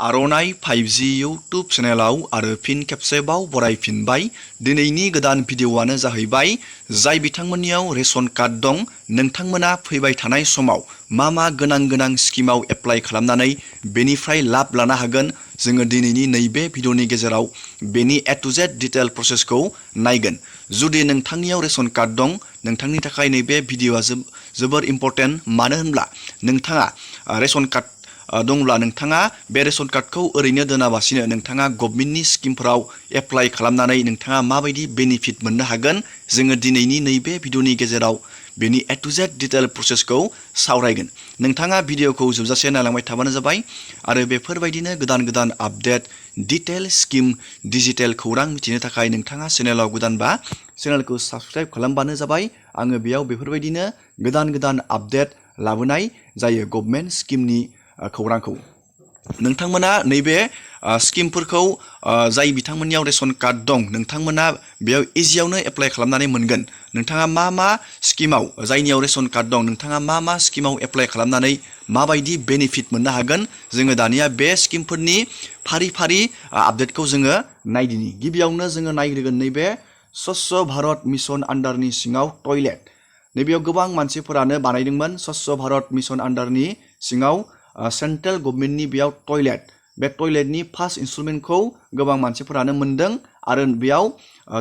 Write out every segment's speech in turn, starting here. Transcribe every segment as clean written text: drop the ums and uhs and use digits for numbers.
आर'नाइ 5G YouTube चेनेलाव आरो फिन खेबसेबाव बरायफिनबाय। दिनैनि गोदान भिडिअ'आनो जाहैबाय जाय बिथांमोननियाव रेशन कार्ड दं, नोंथांमोना फैबाय थानाय समाव मा गोनां स्किमाव एप्लाइ खालामनानै बेनिफ्राय लाब लानो हागोन। जोङो दिनैनि नैबे भिडिअ'नि गेजेराव बेनि A to Z डिटेल प्रसेसखौ नायगोन। जुदि नोंथांनियाव रेशन कार्ड दं, नोंथांनि थाखाय नैबे भिडिअ'आ जोबोर इम्पर्टेन्ट। मानो होनब्ला नोंथाङा रेशन कार्ड दंब्ला नोंथाङा बे रेशन कार्डखौ ओरैनो दोनाबासिनो नोंथाङा गभर्नमेन्टनि स्किमफोराव एप्लाइ खालामनानै नोंथाङा माबायदि बेनिफिट मोननो हागोन, जोङो दिनैनि नैबे भिडिअ'नि गेजेराव बेनि A to Z डिटेल प्रसेसखौ सावरायगोन। नोंथाङा भिडिअ'खौ जोबजासे नायलांबाय थाबानो जाबाय आरो बेफोरबायदिनो गोदान आपडेट डिटेल स्किम डिजिटेल खौरां मिथिनो थाखाय नोंथाङा चेनेलाव गोदानबा चेनेलखौ साबस्क्राइब खालामबानो जाबाय। आङो बेयाव बेफोरबायदिनो गोदान आपडेट लाबोनाय जायो गभर्नमेन्ट स्किमनि खौरांखौ। नोंथांमोना नैबे स्किमफोरखौ जाय बिथांमोननियाव रेशन कार्ड दं, नोंथांमोना बेयाव इजियावनो एप्लाइ खालामनानै मोनगोन। नोंथाङा मा स्किमाव, जायनियाव रेशन कार्ड दं, नोंथाङा मा स्किमाव एप्लाइ खालामनानै माबायदि बेनिफिट मोननो हागोन, जोङो दानिया बे स्किमफोरनि फारि आपडेटखौ जोङो नायदिनि। गिबियावनो जोङो नायग्रोगोन नैबे स्वच्छ भारत मिशन आन्डारनि सिङाव टयलेट। नैबेयाव गोबां मानसिफोरानो बानायदोंमोन। स्वच्छ भारत मिशन आन्डारनि सिङाव सेन्ट्रेल गभर्नमेन्टनि बेयाव टयलेट, बे टयलेटनि फार्स्ट इन्स्टलमेन्टखौ गोबां मानसिफोरानो मोनदों आरो बेयाव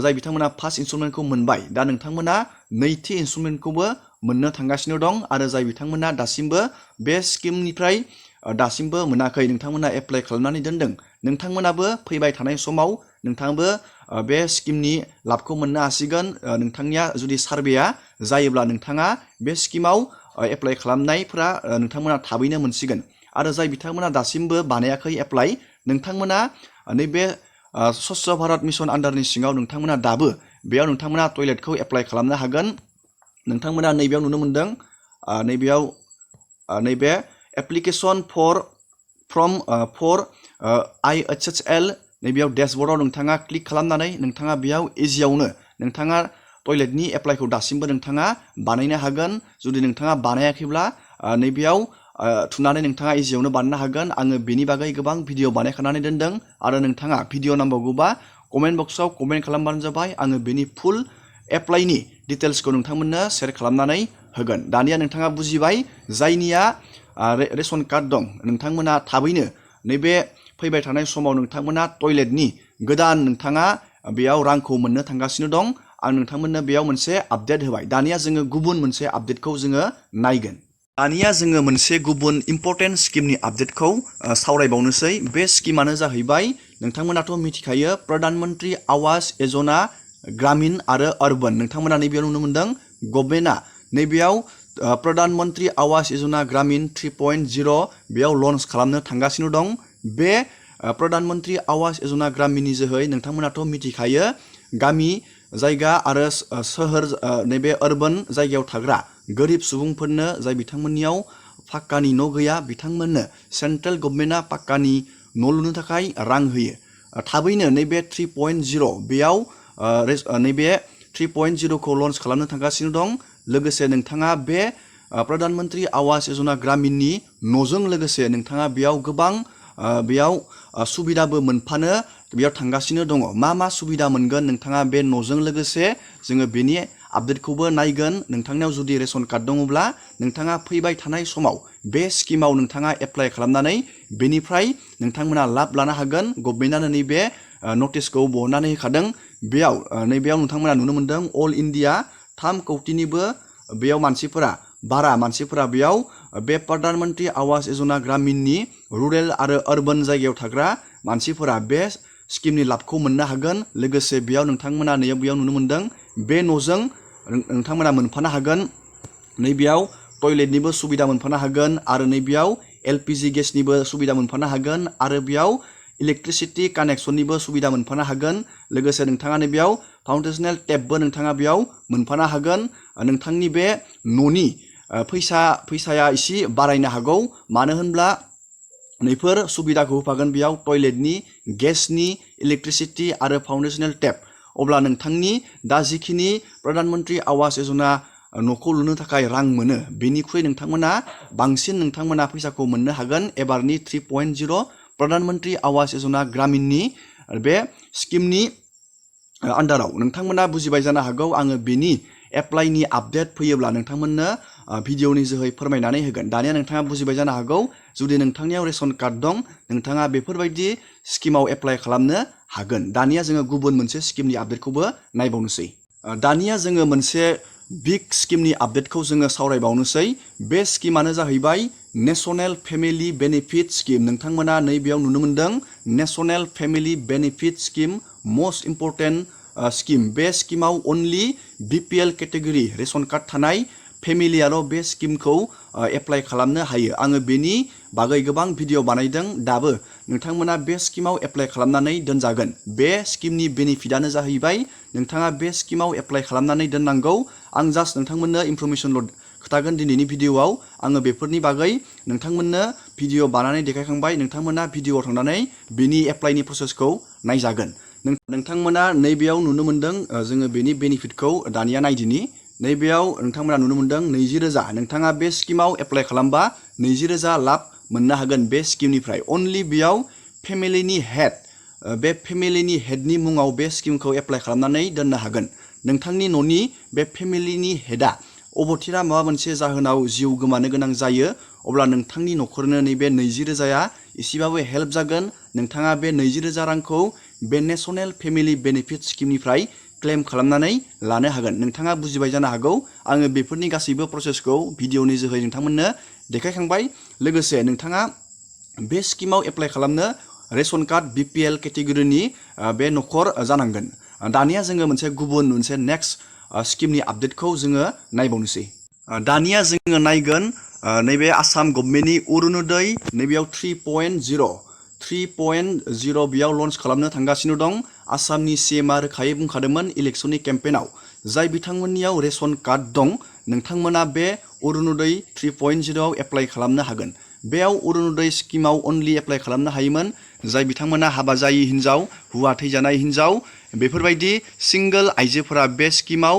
जाय बिथांमोना फार्स्ट इन्स्टलमेन्टखौ मोनबाय, दा नोंथांमोना नैथि इन्स्टलमेन्टखौबो मोननो थांगासिनो दं। आरो जाय बिथांमोना दासिमबो बे स्किमनिफ्राय दासिमबो मोनाखै, नोंथांमोना एप्लाइ खालामनानै दोनदों, नोंथांमोनाबो फैबाय थानाय समाव नोंथाङाबो बे स्किमनि लाबखौ मोननो हासिगोन। नोंथांनिया जुदि सार्भेया जायोब्ला नोंथाङा बे स्किमाव एप्लाइ खालामनायफोरा नोंथांमोना थाबैनो मोनसिगोन। आरो जाय बिथांमोना दासिमबो बानायाखै एप्लाइ, नोंथांमोना नैबे स्वच्छ भारत मिशन आन्डारनि सिङाव नोंथांमोना दाबो बेयाव नोंथांमोना टयलेटखौ एप्लाइ खालामनो हागोन। नोंथांमोना नैबेयाव नुनो मोनदों, नैबे एप्लिकेसन फर IHHL, नैबेयाव डेशबर्डआव नोंथाङा क्लिक खालामनानै नोंथाङा बेयाव इजियावनो नोंथाङा टयलेटनि एप्लाइखौ दासिमबो नोंथाङा बानायनो हागोन। जुदि नोंथाङा बानायाखैब्ला नैबेयाव थुनानै नोंथाङा इजियावनो बानायनो हागोन। आङो बेनि बागै गोबां भिडिअ बानायखानानै दोनदों आरो नोंथाङा भिडिअ नांबावगौबा कमेन्ट बक्सआव कमेन्ट खालामबानो जाबाय। आङो बेनि फुल एप्लाइनि डिटेल्सखौ नोंथांमोननो शेयार खालामनानै होगोन। दानिया नोंथाङा बुजिबाय, जायनिया रेशन कार्ड दं, नोंथांमोना थाबैनो नैबे फैबाय थानाय समाव नोंथांमोना टयलेटनि गोदान नोंथाङा बेयाव रांखौ मोननो थांगासिनो दं। आं नोंथांमोननो बेयाव मोनसे आपडेट होबाय। दानिया जोङो गुबुन मोनसे आपडेटखौ जोङो नायगोन। दानिया जोङो मोनसे गुबुन इम्पर्टेन्ट स्किमनि आपडेटखौ सावरायबावनोसै। बे स्किमानो जाहैबाय, नोंथांमोनाथ' मिथिखायो, प्रधान मन्त्रि आवास यजना ग्रामीण आरो अर्बन। नोंथांमोना नैबेयाव नुनो मोनदों गभर्नमेन्टआ नैबेयाव प्रधान मन्त्रि आवास यजना ग्रामीण 3.0 बेयाव लन्च खालामनो थांगासिनो दं। बे प्रधान मन्त्रि आवास यजना ग्रामीणनि जोहै नोंथांमोनाथ' मिथिखायो, गामि जायगा आरो सोहोर, नैबे अर्बन जायगायाव थाग्रा गोरिब सुबुंफोरनो, जाय बिथांमोननियाव पाक्कानि न' गैया, बिथांमोननो सेन्ट्रेल गभर्नमेन्टआ पाक्कानि न' लुनो थाखाय रां होयो। थाबैनो नैबे 3.0 बेयाव नैबे 3.0खौ लन्च खालामनो थांगासिनो दं। लोगोसे नोंथाङा बे प्रधान मन्त्रि आवास यजना ग्रामीणनि न'जों लोगोसे नोंथाङा बेयाव गोबां बेयाव सुबिदाबो मोनफानो बेयाव थांगासिनो दङ। मा सुबिदा मोनगोन नोंथाङा बे न'जों लोगोसे, जोङो बेनि आपडेटखौबो नायगोन। नोंथांनियाव जुदि रेशन कार्ड दङब्ला नोंथाङा फैबाय थानाय समाव बे स्किमाव नोंथाङा एप्लाइ खालामनानै बेनिफ्राय नोंथांमोना लाब लानो हागोन। गभर्नमेन्टआनो नैबे नटिसखौ बहननानै होखादों। बेयाव नैबेयाव नोंथांमोना नुनो मोनदों अल इन्डिया 3 कौटिनिबो बेयाव बारा मानसिफोरा बेयाव बे प्रधान मन्त्रि आवास यजना ग्रामीणनि रुरेल आरो अर्बन जायगायाव थाग्रा मानसिफोरा बे स्किमनि लाबखौ मोननो हागोन। लोगोसे बेयाव नोंथांमोना बेयाव नुनो मोनदों, बे न'जों नोंथांमोना मोनफानो हागोन। नैबेयाव टयलेटनिबो सुबिदा मोनफानो हागोन आरो नैबेयाव LPG गेसनिबो सुबिदा मोनफानो हागोन आरो बेयाव इलेक्ट्रिसिटि कानेक्सननिबो सुबिदा मोनफानो हागोन। लोगोसे नोंथाङा नैबेयाव फाउन्डेसनेल टेपबो नोंथाङा बेयाव मोनफानो हागोन। नोंथांनि बे न'नि फैसाया एसे बारायनो हागौ। मानो होनब्ला नैफोर सुबिदाखौ होफागोन बेयाव टयलेटनि, गेसनि, इलेक्ट्रिसिटि आरो फाउन्डेसनेल टेप। अब्ला नोंथांनि दा जिखिनि प्रधान मन्त्रि आवास यजना न'खौ लुनो थाखाय रां मोनो, बेनिख्रुइ नोंथांमोना बांसिन फैसाखौ मोननो हागोन एबारनि 3.0 प्रधान मन्त्रि आवास योजना ग्रामीणनि बे स्किमनि आन्डाराव नोंथांमोना बुजिबाय जानो हागौ आङो बेनि एप्लाइनि आपडेट फैयोब्ला नोंथांमोननो भिडिअनि जोहै फोरमायनानै होगोन। दानिया नोंथाङा बुजिबाय जानो हागौ जुदि नोंथांनियाव रेशन कार्ड दं नोंथाङा बेफोरबायदि स्किमाव एप्लाइ खालामनो हागोन। दानिया जोङो गुबुन मोनसे स्किमनि आपडेटखौबो नायबावनोसै। दानिया जोङो मोनसे बिग स्किमनि आपडेटखौ जोङो सावरायबावनोसै। बे स्किमानो जाहैबाय नेशनेल फेमिलि बेनिफिट स्किम। नोंथांमोना नैबेयाव नुनो मोनदों national family benefit scheme must important scheme. बे स्किमाव अनलि BPL केटेगरि रेशन कार्ड थानाय फेमिलियाल' बे स्किमखौ एप्लाइ खालामनो हायो। आङो बेनि बागै गोबां भिडिअ बानायदों। दाबो नोंथांमोना बे स्किमाव एप्लाइ खालामनानै दोनजागोन। बे स्किमनि बेनिफिटआनो जाहैबाय नोंथाङा बे स्किमाव एप्लाइ खालामनानै दोननांगौ। आं जास्ट नोंथांमोननो इनफरमेसनल' खोथागोन दिनैनि भिडिअआव। आङो बेफोरनि बागै नोंथांमोननो भिडिअ बानायनानै देखायखांबाय। नोंथांमोना भिडिअआव थांनानै बिनि एप्लाइनि प्रसेसखौ नायजागोन। नोंथांमोना नैबेयाव नुनो मोनदों जोङो बेनि बेनिफिटखौ दानिया नायदिनि। नैबेयाव नोंथांमोना नुनो मोनदों 20,000। नोंथाङा बे स्किमाव एप्लाइ खालामबा 20,000 लाब मोननो हागोन बे स्किमनिफ्राय। अनलि बेयाव फेमिलिनि हेड बे फेमिलिनि हेडनि मुङाव बे स्किमखौ एप्लाइ खालामनानै दोननो हागोन। नोंथांनि न'नि बे फेमिलिनि हेडआ अबथिरा माबा मोनसे जाहोनाव जिउ गोमानो गोनां जायो अब्ला नोंथांनि न'खरनो नैबे 20,000 एसेबाबो हेल्प जागोन। नोंथाङा बे 20,000 रांखौ बे नेशनेल फेमिलि बेनिफिट स्किमनिफ्राय क्लेम खालामनानै लानो हागोन। नोंथाङा बुजिबाय जानो हागौ आङो बेफोरनि गासैबो प्रसेसखौ भिडिअनि जोहै नोंथांमोननो देखायखांबाय। लोगोसे नोंथाङा बे स्किमाव एप्लाइ खालामनो रेशन कार्ड BPL केटेगरिनि बे न'खर जानांगोन। दानिया जोङो गुबुन मोनसे नेक्स्ट स्किमनि आपडेटखौ जोङो नायबावनोसै। दानिया जोङो नायगोन नैबे आसाम गभर्नमेन्टनि अरुणोदय नैबेयाव 3.0 बेयाव लन्च खालामनो थांगासिनो दं। आसामनि CMआ रोखायै बुंखादोंमोन इलेक्सननि केम्पेइनाव जाय बिथांमोननियाव रेशन कार्ड दं नोंथांमोना बे अरुणोदय 3.0आव एप्लाइ खालामनो हागोन। बेयाव अरुणोदय स्किमाव अनलि एप्लाइ खालामनो हायोमोन जाय बिथांमोना हाबा जायि हिन्जाव, हौवा थैजानाय हिन्जाव, बेफोरबायदि सिंगोल आइजोफोरा बे स्किमाव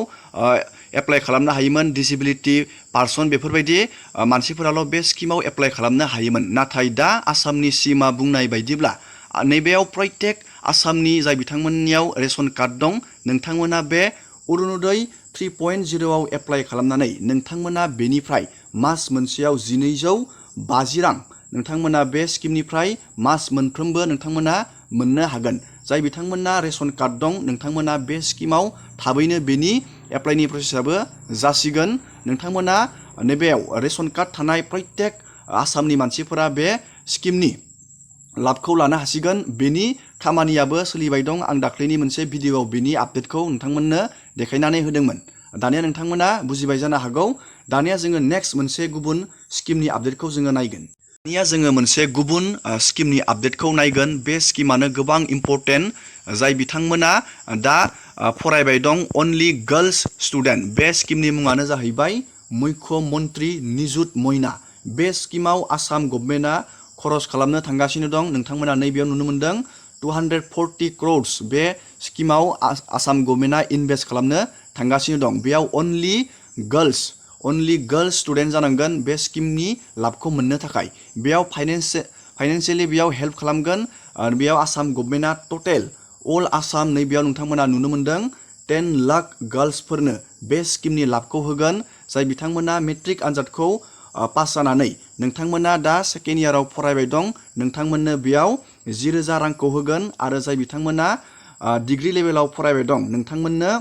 एप्लाइ खालामनो हायोमोन। डिसेबिलिटि पार्सन बेफोरबायदि मानसिफोराल' बे स्किमाव एप्लाइ खालामनो हायोमोन। नाथाय दा आसामनि CMआ बुंनाय बायदिब्ला नैबेयाव प्रत्येक आसामनि जाय बिथांमोननियाव रेशन कार्ड दं नोंथांमोना बे अरुणोदय 3.0आव एप्लाइ खालामनानै नोंथांमोना बेनिफ्राय मास मोनसेयाव 1,250 रां नोंथांमोना बे स्किमनिफ्राय मास मोनफ्रोमबो नोंथांमोना मोननो हागोन। जाय बिथांमोना रेशन कार्ड दं नोंथांमोना बे स्किमाव थाबैनो बेनि एप्लाइनि प्रसेसआबो जासिगोन। नोंथांमोना नैबेयाव रेशन कार्ड थानाय प्रत्येक आसामनि मानसिफोरा बे स्किमनि लाबखौ लानो हासिगोन। बेनि खामानियाबो सोलिबाय दं। आं दाख्लैनि मोनसे भिडिअआव बेनि आपडेटखौ नोंथांमोननो देखायनानै होदोंमोन। दानिया नोंथांमोना बुजिबाय जानो हागौ। दानिया जोङो नेक्स्ट मोनसे गुबुन स्किमनि आपडेटखौ जोङो नायगोन। दानिया जोङो मोनसे गुबुन स्किमनि आपडेटखौ नायगोन। बे स्किमानो गोबां इम्परटेन्ट जाय बिथांमोना दा फरायबाय दं अनलि गार्लस स्टुडेन्ट। बे स्किमनि मुङानो जाहैबाय मुख्यमन्त्रि निजुत मयना। बे स्किमाव आसाम गभर्नमेन्टआ खरस खालामनो थांगासिनो दं। नोंथांमोना नैबेयाव नुनो मोनदों 240 crores बे स्किमाव आसाम गभर्नमेन्टआ इनभेस्ट खालामनो थांगासिनो दं। बेयाव अनलि गार्लस स्टुडेन्ट जानांगोन बे स्किमनि लाबखौ मोननो थाखाय। बेयाव फाइनेन्सियेलि बेयाव हेल्प खालामगोन। बेयाव आसाम गभर्नमेन्टआ टटेल अल आसाम नैबेयाव नोंथांमोना नुनो मोनदों 10 लाख गार्लसफोरनो बे स्किमनि लाबखौ होगोन। जाय बिथांमोना मेट्रिक आनजादखौ पास जानानै नोंथांमोना दा सेकेन्ड इयाराव फरायबाय दं नोंथांमोननो बेयाव 10,000 रांखौ होगोन। आरो जाय बिथांमोना डिग्री लेभेलाव फरायबाय दं नोंथांमोननो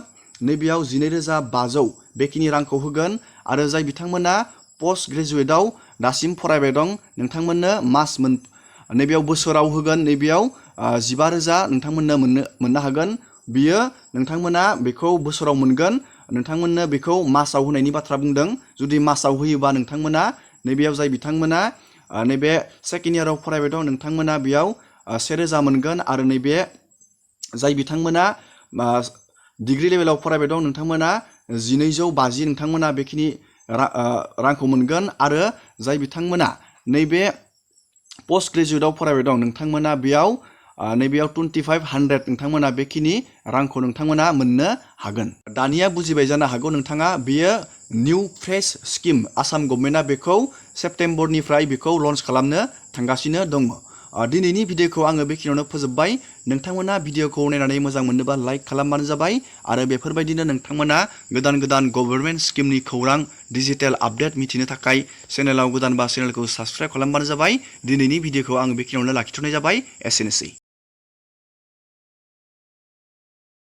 नैबेयाव 12,500 बेखिनि रांखौ होगोन। आरो जाय बिथांमोना पोस्ट ग्रेजुवेटआव दासिम फरायबाय दं नोंथांमोननो नैबेयाव बोसोराव होगोन। नैबेयाव 15,000 नोंथांमोननो मोननो हागोन। बियो नोंथांमोना बेखौ बोसोराव मोनगोन। नोंथांमोननो बेखौ मासाव होनायनि बाथ्रा बुंदों। जुदि मासाव होयोबा नोंथांमोना नैबेयाव जाय बिथांमोना नैबे सेकेन्ड इयाराव फरायबाय दं नोंथांमोना बेयाव 1,000 मोनगोन। आरो नैबे जाय बिथांमोना डिग्री लेभेलाव फरायबाय दं नोंथांमोना 1,250 नोंथांमोना बेखिनि रांखौ मोनगोन। आरो जाय बिथांमोना नैबे पोस्ट ग्रेजुवेटआव फरायबाय दं नोंथांमोना बेयाव नैबेयाव 2,500 नोंथांमोना बेखिनि रांखौ नोंथांमोना मोननो हागोन। दानिया बुजिबाय जानो हागौ नोंथाङा बेयो निउ फ्रेश स्किम आसाम गभर्नमेन्टआ बेखौ सेप्तेम्बरनिफ्राय बेखौ लन्च खालामनो थांगासिनो दङ। दिनैनि भिडिअखौ आङो बेखिनियावनो फोजोबबाय। नोंथांमोना भिडिअखौ नायनानै मोजां मोनोबा लाइक खालामबानो जाबाय आरो बेफोरबायदिनो नोंथांमोना गोदान गोदान गभर्नमेन्ट स्किमनि खौरां डिजिटेल आपडेट मिथिनो थाखाय चेनेलाव गोदानबा चेनेलखौ साबस्क्राइब खालामबानो जाबाय। दिनैनि भिडिअखौ आं बेखिनियावनो लाखिथ'नाय जाबाय। एसेनोसै।